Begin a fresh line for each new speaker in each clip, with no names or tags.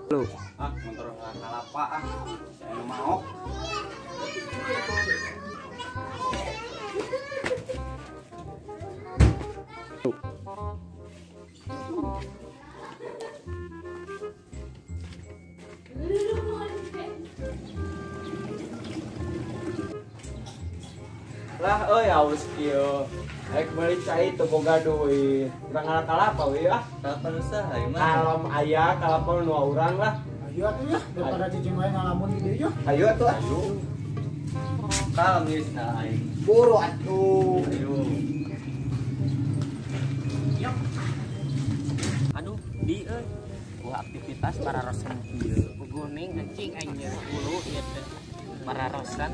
Ah, motor kalapa ah. Saya mau. Lah euy aus kieu. Rek meuli cai teu boga duit. Urang ngala kalapa we ah.
Kalapa nu saha ieu mah?
Kalem aya kalapa nu urang lah.
Ayo atuh ya, daripada cicing wae ngalamun di dieu.
Ayo atuh ah.
Ayo. Kalem ieu cenah aing.
Buru atuh.
Ayo.
Yok. Aduh, di euy. Wah, aktivitas para rosan kieu. Guning anjing aing bulu ieu teh. Para rosan.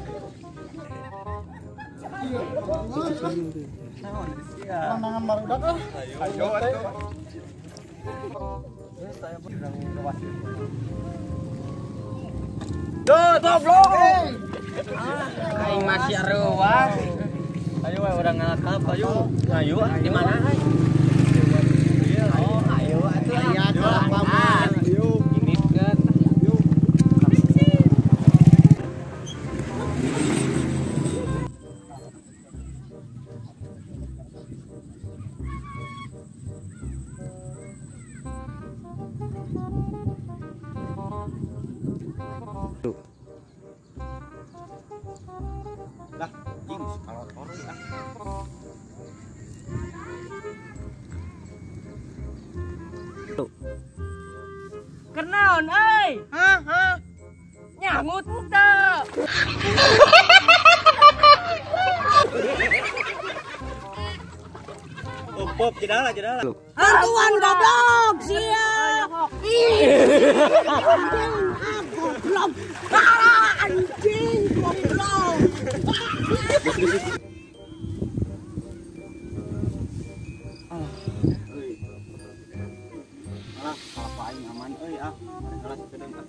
Pandangan barudak ah.
Ayo atuh. Saya urang ngawasin. Duh, goblok.
Aing masih areuwas.
Ayo we urang ngala kalapa ayo. Ayo
di mana aing? Oh, ayo atuh.
Aya kalapa mah.
Ayo.
Ini kan.
Lah, jing kalau tori ah.
Kenaon euy? Hah, hah. Nyangut teu.
Pop jedala jedala.
Bantuan goblok sia. Ih. Goblok. Anjing goblok.
Ah, euy. Alah, kalapa aing aman euy ah. Mari kelas kedeung ah.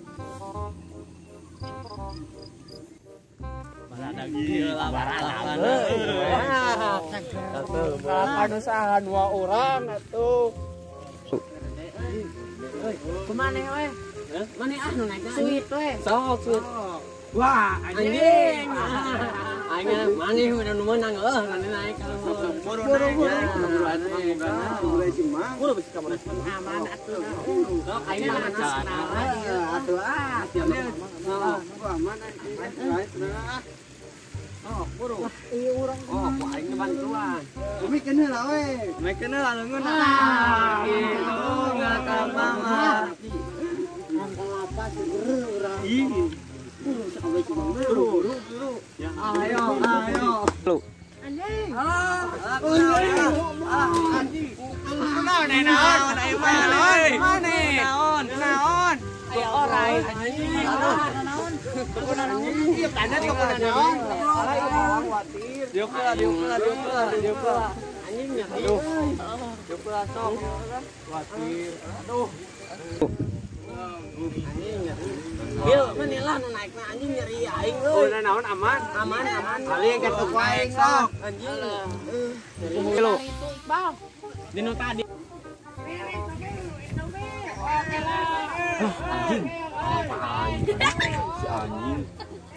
Kalapa nu saha dua orang atuh.
Kumaha we? Maneh ah nu naik suit we.
Sok suit.
Wah, anjing. Aing maneh udah nu meunang heuh maneh naik kalau
Buru buru buru bisi ka mana?
Aman atuh. Sok aing mah
atuh ah. Aman ah. Oh, buru.
Ieu urang.
Oh, ku aing bantuan. Umikeun heula we.
Umikeun heula leungeun ah. Gitu ngala mah.
Kalapa seger urang.
Ih. Buru buru buru.
Ayo, ayo.
Anjing.
Ah, anjing. Naon naon ayo mah euy. Naon? Naon?
Aya orai anjing.
Naon?
Ieu tanda naon? Khawatir.
Diuk lah, diuk lah, diuk lah, diuk lah.
Anjingnya.
Aduh. Diuk lah sok. Khawatir. Aduh.
Anjing. Bil, maneh lah nu naikna anjing nyeri aing euy.
Oh, naon aman?
Aman, aman.
Kali getuk wae sok.
Anjing.
Lu.
Itu Iqbal.
Dinu tadi.
Anjing. Si anjing.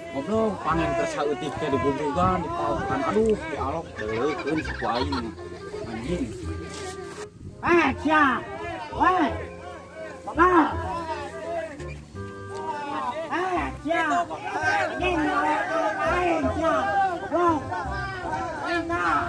Goblok, pangen tersautik teh digubrugan, dipaukan. Aduh, dialog deukeun si ku aing. Anjing.
Eh, sia. Weh. Bapak. Eh, sia. Anjing aing sia. Goblok. Enak.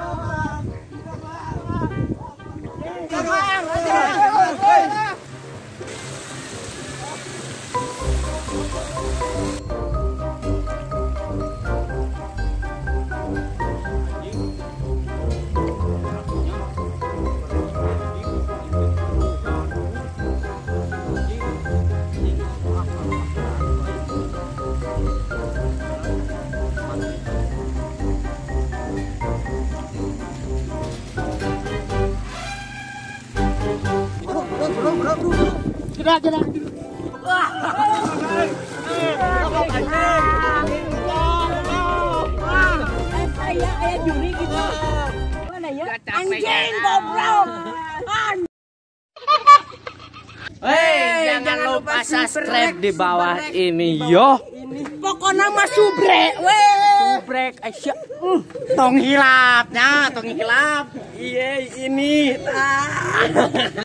Gerak, gerak.
Ayah juri gitu. Mana ya? Anjing goblok.
Hei, Jangan lupa subscribe di bawah ini yo.
Pokoknya mah subrek weh.
Subrek Aisyah.
Tong hilapnya, tong hilap.
Iya ini.